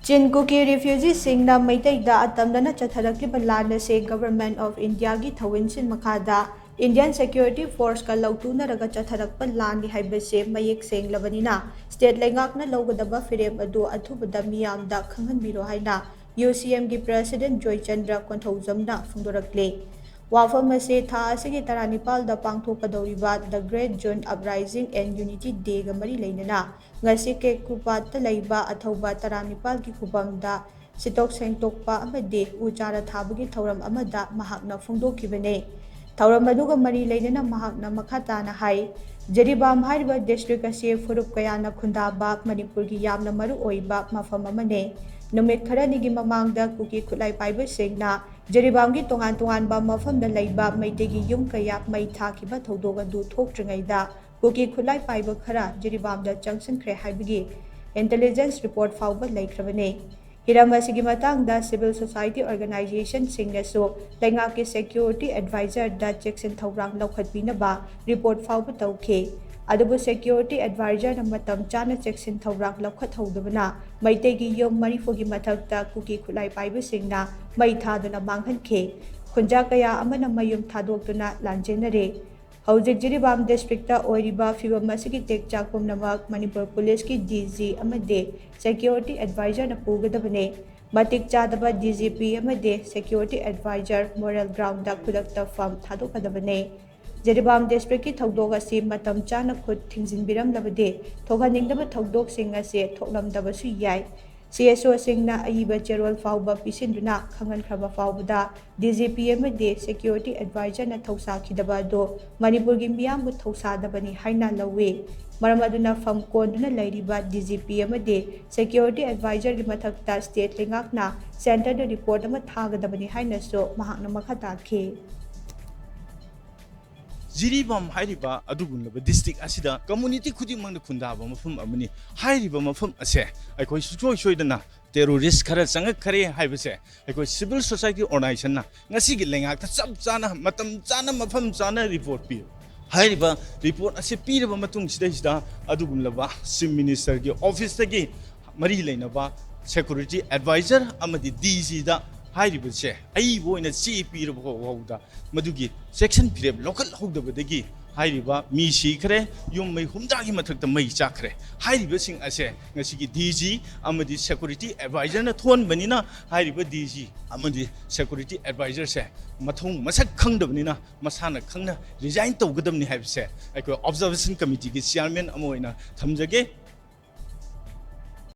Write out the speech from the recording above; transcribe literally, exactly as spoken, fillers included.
ꯆꯤꯟ ꯀꯨꯀꯤ ꯔꯤꯐ꯭ꯌꯨꯖꯤꯁꯤꯡꯅ ꯃꯩꯇꯩꯗ ꯑꯇꯝꯅꯅ ꯆꯠꯊꯔꯛꯂꯤꯕ ꯂꯥꯟ ꯑꯁꯤ Government of Indiaꯒꯤ ꯊꯧꯑꯣꯏꯟꯁꯤꯟ ꯃꯈꯥꯗ Indian Security Forceꯀ ꯂꯧꯇꯨꯅꯔꯒ ꯆꯠꯊꯔꯛꯄ ꯂꯥꯟꯅꯤ ꯍꯥꯏꯕꯁꯤ ꯃꯌꯦꯛ ꯁꯦꯡꯂꯕꯅꯤꯅ, state ꯂꯩꯉꯥꯛꯅ ꯂꯧꯒꯗꯕ ꯐꯤꯔꯦꯞ ꯑꯗꯨ ꯑꯊꯨꯕꯗ ꯃꯤꯌꯥꯝꯗ ꯈꯪꯍꯟꯕꯤꯔꯣ ꯍꯥꯏꯅ UCMꯒꯤ President ꯖꯣꯏꯆꯟꯗ꯭ꯔ ꯀꯣꯟꯊꯧꯖꯝꯅ ꯐꯣꯡꯗꯣꯔꯛꯂꯤ꯫ ꯋꯥꯐꯝ ꯑꯁꯤ ꯊꯥ ꯑꯁꯤꯒꯤ ꯇꯔꯥꯅꯤꯄꯥꯜꯗ ꯄꯥꯡꯊꯣꯛꯀꯗꯧꯔꯤꯕ The Great June Uprising and Unity Dayꯒ ꯃꯔꯤ ꯂꯩꯅꯅ ꯉꯁꯤ ꯀꯦꯀꯨꯄꯥꯠꯇ ꯂꯩꯕ ꯑꯊꯧꯕ ꯇꯔꯥꯅꯤꯄꯥꯜꯒꯤ ꯈꯨꯕꯝꯗ ꯁꯤꯠꯇꯣꯛ ꯁꯦꯡꯗꯣꯛꯄ ꯑꯃꯗꯤ ꯎ ꯆꯥꯔꯥ ꯊꯥꯕꯒꯤ ꯊꯧꯔꯝ ꯑꯃꯗ ꯃꯍꯥꯛꯅ ꯐꯣꯡꯗꯣꯛꯈꯤꯕꯅꯤ꯫ ꯊꯧꯔꯝ ꯑꯗꯨꯒ ꯃꯔꯤ ꯂꯩꯅꯅ ꯃꯍꯥꯛꯅ ꯃꯈꯥ ꯇꯥꯅ ꯍꯥꯏ, ꯖꯤꯔꯤꯕꯥꯝ ꯍꯥꯏꯔꯤꯕ district ꯑꯁꯤ ꯐꯨꯔꯨꯞ ꯀꯌꯥꯅ ꯈꯨꯟꯗꯥꯕ ꯃꯅꯤꯄꯨꯔꯒꯤ ꯌꯥꯝꯅ ꯃꯔꯨ ꯑꯣꯏꯕ ꯃꯐꯝ ꯑꯃꯅꯤ꯫ ꯅꯨꯃꯤꯠ ꯈꯔꯅꯤꯒꯤ ꯃꯃꯥꯡꯗ ꯀꯨꯀꯤ ꯈꯨꯠꯂꯥꯏ ꯄꯥꯏꯕꯁꯤꯡꯅ ꯖꯤꯔꯤꯕꯥꯝꯒꯤ ꯇꯣꯉꯥꯟ ꯇꯣꯉꯥꯟꯕ ꯃꯐꯝꯗ ꯂꯩꯕ ꯃꯩꯇꯩꯒꯤ ꯌꯨꯝ ꯀꯌꯥ ꯃꯩ ꯊꯥꯈꯤꯕ ꯊꯧꯗꯣꯛ ꯑꯗꯨ ꯊꯣꯛꯇ꯭ꯔꯤꯉꯩꯗ ꯀꯨꯀꯤ ꯈꯨꯠꯂꯥꯏ ꯄꯥꯏꯕ ꯈꯔ ꯖꯤꯔꯤꯕꯥꯝꯗ ꯆꯪꯁꯤꯟꯈ꯭ꯔꯦ ꯍꯥꯏꯕꯒꯤ intelligence report ꯐꯥꯎꯕ ꯂꯩꯈ꯭ꯔꯕꯅꯤ꯫ ꯍꯤꯔꯝ ꯑꯁꯤꯒꯤ ꯃꯇꯥꯡꯗ civil society organizationꯁꯤꯡꯅꯁꯨ ꯂꯩꯉꯥꯛꯀꯤ security advisorꯗ ꯆꯦꯛꯁꯤꯟ ꯊꯧꯔꯥꯡ ꯂꯧꯈꯠꯄꯤꯅꯕ report ꯐꯥꯎꯕ ꯇꯧꯈꯤ꯫ ꯑꯗꯨꯕꯨ security advisorꯅ ꯃꯇꯝ ꯆꯥꯅ ꯆꯦꯛꯁꯤꯟ ꯊꯧꯔꯥꯡ ꯂꯧꯈꯠꯍꯧꯗꯕꯅ ꯃꯩꯇꯩꯒꯤ ꯌꯨꯝ ꯃꯔꯤꯐꯨꯒꯤ ꯃꯊꯛꯇ ꯀꯨꯀꯤ ꯈꯨꯠꯂꯥꯏ ꯄꯥꯏꯕꯁꯤꯡꯅ ꯃꯩ ꯊꯥꯗꯨꯅ ꯃꯥꯡꯍꯟꯈꯤ꯫ ꯈꯨꯟꯖꯥ ꯀꯌꯥ ꯑꯃꯅ ꯃꯌꯨꯝ ꯊꯥꯗꯣꯛꯇꯨꯅ ꯂꯥꯟꯖꯦꯟꯅꯔꯦ꯫ ꯍꯧꯖꯤꯛ ꯖꯤꯔꯤꯕꯥꯝ districtꯇ ꯑꯣꯏꯔꯤꯕ ꯐꯤꯕꯝ ꯑꯁꯤꯒꯤ ꯇꯦꯛꯆꯥꯛ ꯄꯨꯝꯅꯃꯛ ꯃꯅꯤꯄꯨꯔ ꯄꯨꯂꯤꯁꯀꯤ DG ꯑꯃꯗꯤ security advisorꯅ ꯄꯨꯒꯗꯕꯅꯤ꯫ ꯃꯇꯤꯛ ꯆꯥꯗꯕ DGP ꯑꯃꯗꯤ security advisor moral groundꯗ ꯈꯨꯗꯛꯇ ꯐꯝ ꯊꯥꯗꯣꯛꯀꯗꯕꯅꯤ꯫ ꯖꯤꯔꯤꯕꯥꯝ districtꯀꯤ ꯊꯧꯗꯣꯛ ꯑꯁꯤ ꯃꯇꯝ ꯆꯥꯅ ꯈꯨꯠ ꯊꯤꯡꯖꯤꯟꯕꯤꯔꯝꯂꯕꯗꯤ ꯊꯣꯛꯍꯟꯅꯤꯡꯗꯕ ꯊꯧꯗꯣꯛꯁꯤꯡ ꯑꯁꯤ ꯊꯣꯛꯂꯝꯗꯕꯁꯨ ꯌꯥꯏ꯫ CSOꯁꯤꯡꯅ ꯑꯏꯕ ꯆꯦꯔꯣꯜ ꯐꯥꯎꯕ ꯄꯤꯁꯤꯟꯗꯨꯅ ꯈꯪꯍꯟꯈ꯭ꯔꯕ ꯐꯥꯎꯕꯗ DGP ꯑꯃꯗꯤ security advisorꯅ ꯊꯧꯁꯥꯈꯤꯗꯕ ꯑꯗꯨ ꯃꯅꯤꯄꯨꯔꯒꯤ ꯃꯤꯌꯥꯝꯕꯨ ꯊꯧꯁꯥꯗꯕꯅꯤ ꯍꯥꯏꯅ ꯂꯧꯏ꯫ ꯃꯔꯝ ꯑꯗꯨꯅ ꯐꯝ ꯀꯣꯟꯗꯨꯅ ꯂꯩꯔꯤꯕ DGP ꯑꯃꯗꯤ security advisorꯒꯤ ꯃꯊꯛꯇ state ꯂꯩꯉꯥꯛꯅ centreꯗ report ꯑꯃ ꯊꯥꯒꯗꯕꯅꯤ ꯍꯥꯏꯅꯁꯨ ꯃꯍꯥꯛꯅ ꯃꯈꯥ ꯇꯥꯈꯤ꯫ ꯖꯤꯔꯤꯕꯥꯝ ꯍꯥꯏꯔꯤꯕ ꯑꯗꯨꯒꯨꯝꯂꯕ district ꯑꯁꯤꯗ community ꯈꯨꯗꯤꯡꯃꯛꯅ ꯈꯨꯟꯗꯥꯕ ꯃꯐꯝ ꯑꯃꯅꯤ꯫ ꯍꯥꯏꯔꯤꯕ ꯃꯐꯝ ꯑꯁꯦ ꯑꯩꯈꯣꯏ ꯁꯨꯡꯁꯣꯏ ꯁꯣꯏꯗꯅ terrorist ꯈꯔ ꯆꯪꯉꯛꯈ꯭ꯔꯦ ꯍꯥꯏꯕꯁꯦ ꯑꯩꯈꯣꯏ civil society organizationꯅ ꯉꯁꯤꯒꯤ ꯂꯩꯉꯥꯛꯇ ꯆꯞ ꯆꯥꯅ, ꯃꯇꯝ ꯆꯥꯅ, ꯃꯐꯝ ꯆꯥꯅ report ꯄꯤꯌꯨ꯫ ꯍꯥꯏꯔꯤꯕ report ꯑꯁꯤ ꯄꯤꯔꯕ ꯃꯇꯨꯡ ꯁꯤꯗꯩꯁꯤꯗ ꯑꯗꯨꯒꯨꯝꯂꯕ Chief Ministerꯒꯤ officeꯇꯒꯤ ꯃꯔꯤ ꯂꯩꯅꯕ ꯁꯦꯀ꯭ꯌꯨꯔꯤꯇꯤ ꯑꯦꯗꯚꯥꯏꯖꯔ ꯑꯃꯗꯤ ꯗꯤ ꯖꯤꯗ ꯍꯥꯏꯔꯤꯕꯁꯦ ꯑꯏꯕ ꯑꯣꯏꯅ ꯆꯦ ꯄꯤꯔꯕ ꯐꯥꯎꯕꯗ ꯃꯗꯨꯒꯤ ꯆꯦꯛꯁꯤꯟ ꯐꯤꯔꯦꯞ ꯂꯧꯈꯠꯍꯧꯗꯕꯗꯒꯤ ꯍꯥꯏꯔꯤꯕ ꯃꯤ ꯁꯤꯈ꯭ꯔꯦ, ꯌꯨꯝ ꯃꯩ ꯍꯨꯝꯗ꯭ꯔꯥꯒꯤ ꯃꯊꯛꯇ ꯃꯩ ꯆꯥꯛꯈ꯭ꯔꯦ꯫ ꯍꯥꯏꯔꯤꯕꯁꯤꯡ ꯑꯁꯦ ꯉꯁꯤꯒꯤ ꯗꯤ ꯖꯤ ꯑꯃꯗꯤ ꯁꯦꯀ꯭ꯌꯨꯔꯤꯇꯤ ꯑꯦꯗꯚꯥꯏꯖꯔꯅ ꯊꯣꯛꯍꯟꯕꯅꯤꯅ ꯍꯥꯏꯔꯤꯕ ꯗꯤ ꯖꯤ ꯑꯃꯗꯤ ꯁꯦꯀ꯭ꯌꯨꯔꯤꯇꯤ ꯑꯦꯗꯚꯥꯏꯖꯔꯁꯦ ꯃꯊꯣꯡ ꯃꯁꯛ ꯈꯪꯗꯕꯅꯤꯅ ꯃꯁꯥꯅ ꯈꯪꯅ ꯔꯤꯖꯥꯏꯟ ꯇꯧꯒꯗꯕꯅꯤ ꯍꯥꯏꯕꯁꯦ ꯑꯩꯈꯣꯏ ꯑꯣꯕꯖꯥꯔꯕꯦꯁꯟ ꯀꯃꯤꯇꯤꯒꯤ ꯆꯤꯌꯥꯔꯃꯦꯟ ꯑꯃ ꯑꯣꯏꯅ ꯊꯝꯖꯒꯦ꯫